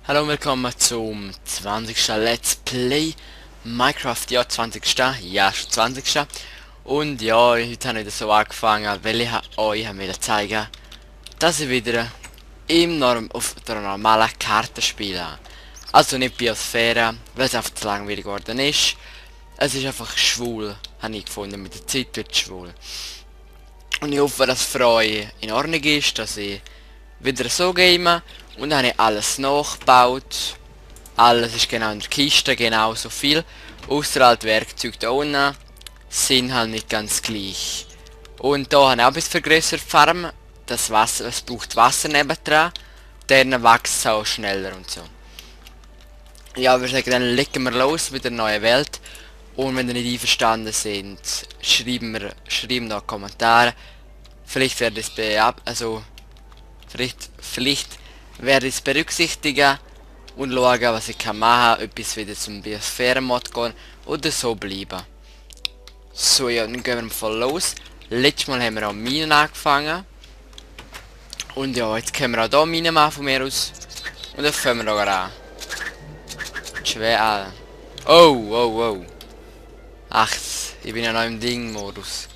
Hallo und willkommen zum 20. Let's Play Minecraft, ja 20. Ja, schon 20. Und ja, heute habe ich wieder so angefangen, weil ich euch will zeigen, dass ich wieder auf der normalen Karte spiele. Also nicht Biosphäre, weil es einfach zu langweilig geworden ist. Es ist einfach schwul, habe ich gefunden, mit der Zeit wird es schwul. Und ich hoffe, dass es für euch in Ordnung ist, dass ich wieder so game. Und dann habe ich alles nachgebaut. Alles ist genau in der Kiste, genau so viel. Ausser halt Werkzeuge da unten sind halt nicht ganz gleich. Und da habe ich auch ein bisschen vergrößert die Farm. Das Wasser, es braucht Wasser nebendran. Dann wächst es auch schneller und so. Ja, wir sagen, dann legen wir los mit der neuen Welt. Und wenn ihr nicht einverstanden sind, schreiben da Kommentare. Vielleicht werde ich es vielleicht werde ich es berücksichtigen und schauen, was ich kann machen, etwas wieder zum Biosphären-Mod gehen oder so bleiben. So, ja, dann gehen wir voll los. Letztes Mal haben wir auch Minen angefangen. Und ja, jetzt können wir auch hier Minen machen von mir aus. Und dann fangen wir auch an. Schwer an. Oh, oh, oh. Ach, ich bin ja noch im Ding-Modus.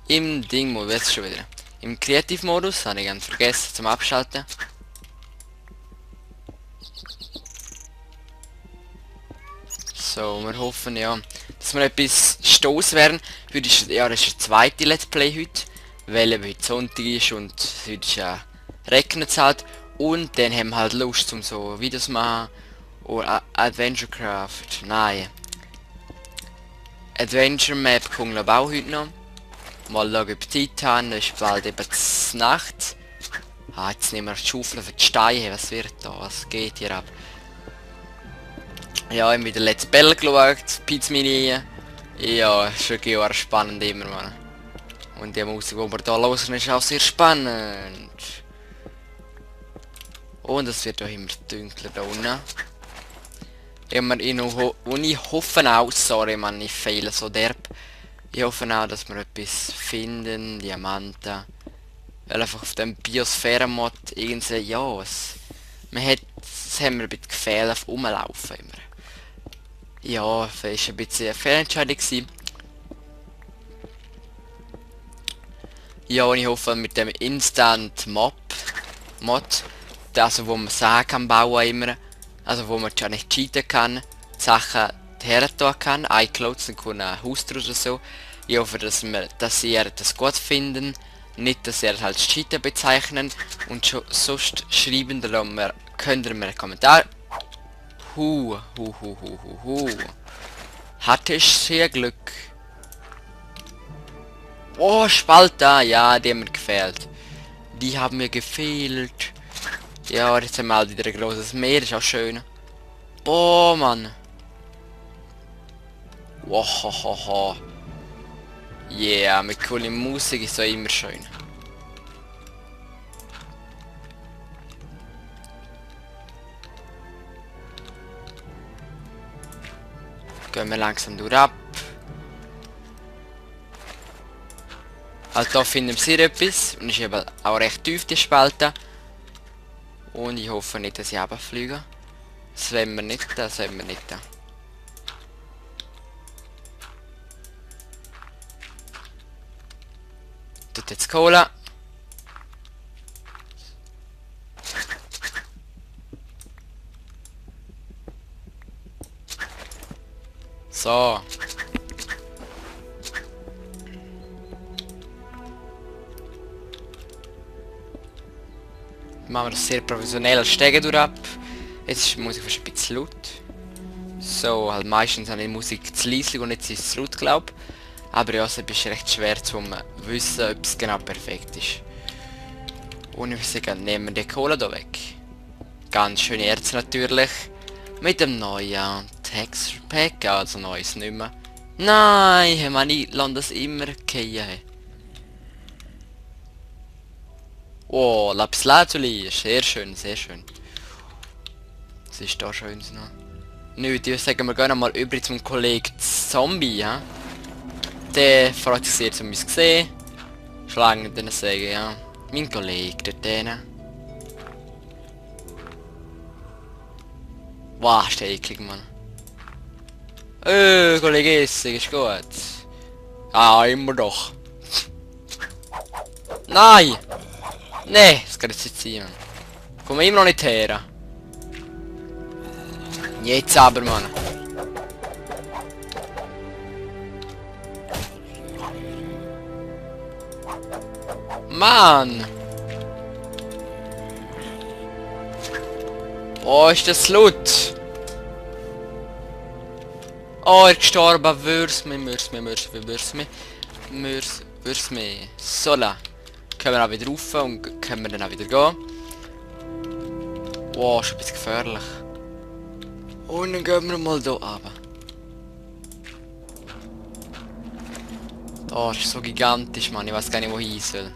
Im Ding-Modus, jetzt schon wieder. Im Kreativ-Modus, habe ich ganz vergessen zum Abschalten. So, wir hoffen ja, dass wir etwas Stoß werden. Heute ist, ja, das ist der zweite Let's Play heute, weil eben heute Sonntag ist und heute ist ja regnet es halt. Und dann haben wir halt Lust zum so Videos machen. Oder Adventure Craft, nein. Adventure Map kommt glaube auch heute noch. Mal schauen, ob ich Zeit habe, es ist bald eben Nacht. Ah, jetzt nehmen wir die Schaufel für die Steine, was wird da, was geht hier ab? Ja, ich habe wieder Let's Bell geschaut, Pizza Mini. Ja, ist wirklich auch spannend immer, man. Und die Musik, die wir hier hören, ist auch sehr spannend. Und es wird auch immer dunkler da unten. Und ich hoffe auch, sorry man, ich fehle so derb. Ich hoffe auch, dass wir etwas finden, Diamanten. Weil einfach auf dem Biosphären-Mod irgendwie, ja, es haben wir ein bisschen gefehlt auf Rumlaufen immer. Ja, das war ein bisschen eine Fehlentscheidung gewesen. Ja, und ich hoffe mit dem Instant Mod, also wo man Sachen kann bauen immer, also wo man schon nicht cheaten kann, die Sachen hertun kann, iClouds und ein Haus oder so. Ich hoffe, dass ihr das gut finden, nicht, dass ihr halt Cheaten bezeichnen und sonst schreiben, könnt ihr mir einen Kommentar. Hatte ich sehr Glück. Oh, Spalter, ja, die haben mir gefehlt. Die haben mir gefehlt. Ja, jetzt haben wir halt wieder ein großes Meer, ist auch schön. Boah, Mann. Wow, yeah, mit cooler Musik ist so immer schön. Gehen wir langsam durch ab. Also da finden wir sehr etwas und ist eben auch recht tief die Spalte. Und ich hoffe nicht, dass ich runterfliege. Das wollen wir nicht, das wollen wir nicht. Tut jetzt Cola. So. Machen wir das sehr professionell als Stege durch ab. Jetzt ist die Musik fast ein bisschen laut. So, halt meistens habe ich die Musik zu leise und jetzt ist es laut, glaube ich. Aber ja, es ist recht schwer zu wissen, ob es genau perfekt ist. Und ich würde sagen, nehmen wir die Kohle hier weg. Ganz schöne Erz natürlich. Mit dem neuen Texture Pack, also neues nicht mehr. Nein, man, ich lasse das immer fallen. Oh, Lapis Lazuli, sehr schön, sehr schön. Was ist da schönes noch? Nicht, ich würde sagen, wir gehen mal über zum Kollegen Zombie, ja? Der freut sich sehr, um uns zu sehen. Schlagen den sagen, ja. Mein Kollege, der denen. Wow, ist der eklig, Mann. Kollege, ist gut. Ah, immer doch. Nein! Nee, das kann jetzt nicht sein, Mann. Kommen wir immer noch nicht her. Jetzt aber, Mann. Mann! Oh, ist das laut? Oh, er ist gestorben. Würs mir. So, la. Können wir auch wieder rauf und können wir dann auch wieder gehen. Wow, ist ein bisschen gefährlich. Und dann gehen wir mal hier runter. Oh, ist so gigantisch, Mann. Ich weiß gar nicht, wo ich soll.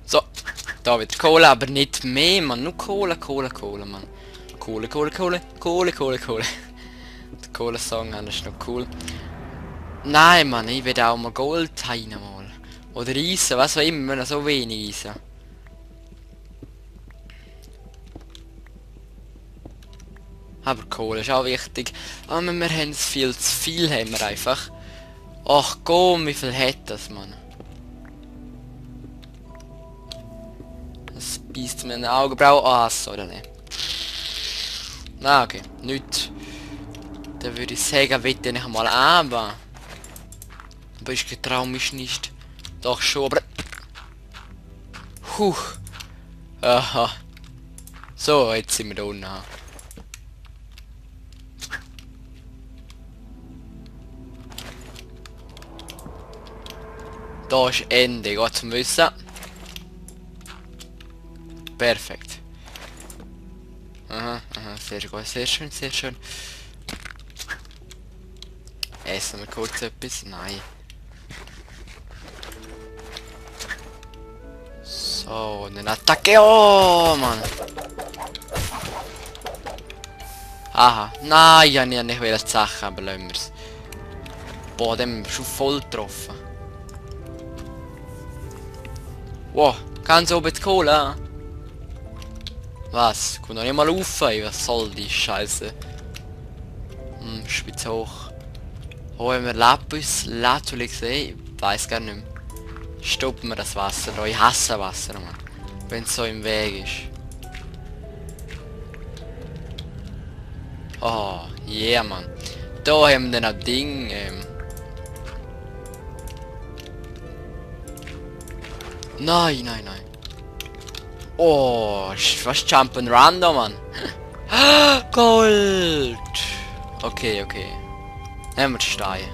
So, da wieder Kohle, aber nicht mehr, Mann. Nur Kohle, Mann. Kohle. Der Kohle-Song, das ist noch cool. Nein, Mann, ich will auch mal Gold haben mal. Oder Eisen, was auch immer, wir haben so wenig Eisen. Aber Kohle ist auch wichtig. Aber wir haben es viel zu viel, haben wir einfach. Ach komm, wie viel hat das, Mann? Das beißt mir in den Augenbrauen. Ah, so, oder nicht? Ah, okay, nichts. Dann würde ich sagen, bitte nicht mal aber. Aber ich getraue mich nicht. Doch schon, aber... Huh. Aha. So, jetzt sind wir da unten. Da ist Ende, geht zum Wissen. Perfekt. Aha, sehr gut, sehr schön. Essen wir kurz etwas? Nein. So, eine Attacke. Oh, Mann. Aha. Nein, ich wollte nicht die Sache, aber lassen wir es. Boah, den haben wir schon voll getroffen. Wow, ganz oben die Kohle. Was? Kommt noch nicht mal rauf, ey. Was soll die Scheiße? Spitz hoch. Oh, haben wir Lapis Lazuli gesehen? Ich weiß gar nicht mehr. Stoppen wir das Wasser da. Ich hasse Wasser, Mann. Wenn es so im Weg ist. Oh, yeah, Mann. Da haben wir dann ein Ding. Nein. Oh, was Jump'n'Run da, Mann. Gold. Okay. Nehmen wir die Steine.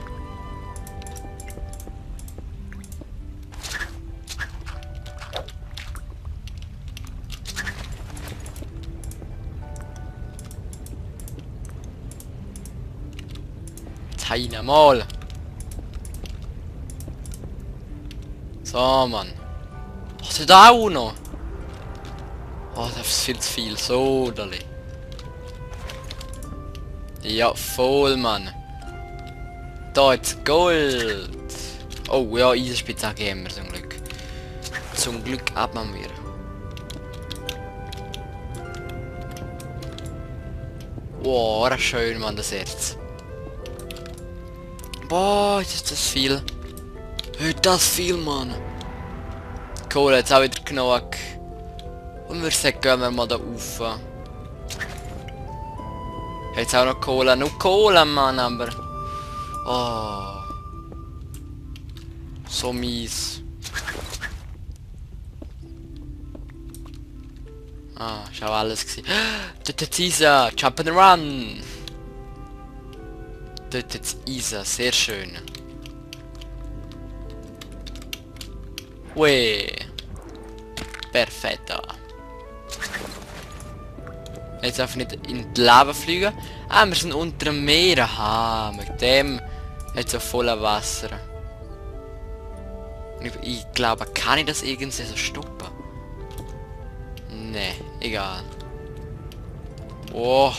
Jetzt mal. So, Mann. Ach, da auch noch. Oh, das ist viel zu viel. So, dali. Ja, voll, Mann. Da jetzt Gold. Oh ja, Eisenspitzhacke haben wir zum Glück. Zum Glück haben wir. Wow, das ist schön, Mann, das Herz. Boah, ist das viel. Hört das viel, Mann. Kohle, jetzt auch wieder genug. Und wir sagen, gehen wir mal da rauf. Jetzt auch noch Kohle. Nur Kohle, Mann, aber... Oh. So mies. Ah, ist auch alles gewesen. Dort jetzt Isa. Jump'n'Run. Dort jetzt Isa. Sehr schön. Ui. Perfetto. Jetzt einfach nicht in die Lava fliegen. Ah, wir sind unter dem Meer. Aha, mit dem hat so voller Wasser. Ich glaube, kann ich das irgendwie so stoppen? Nee, egal. Oh.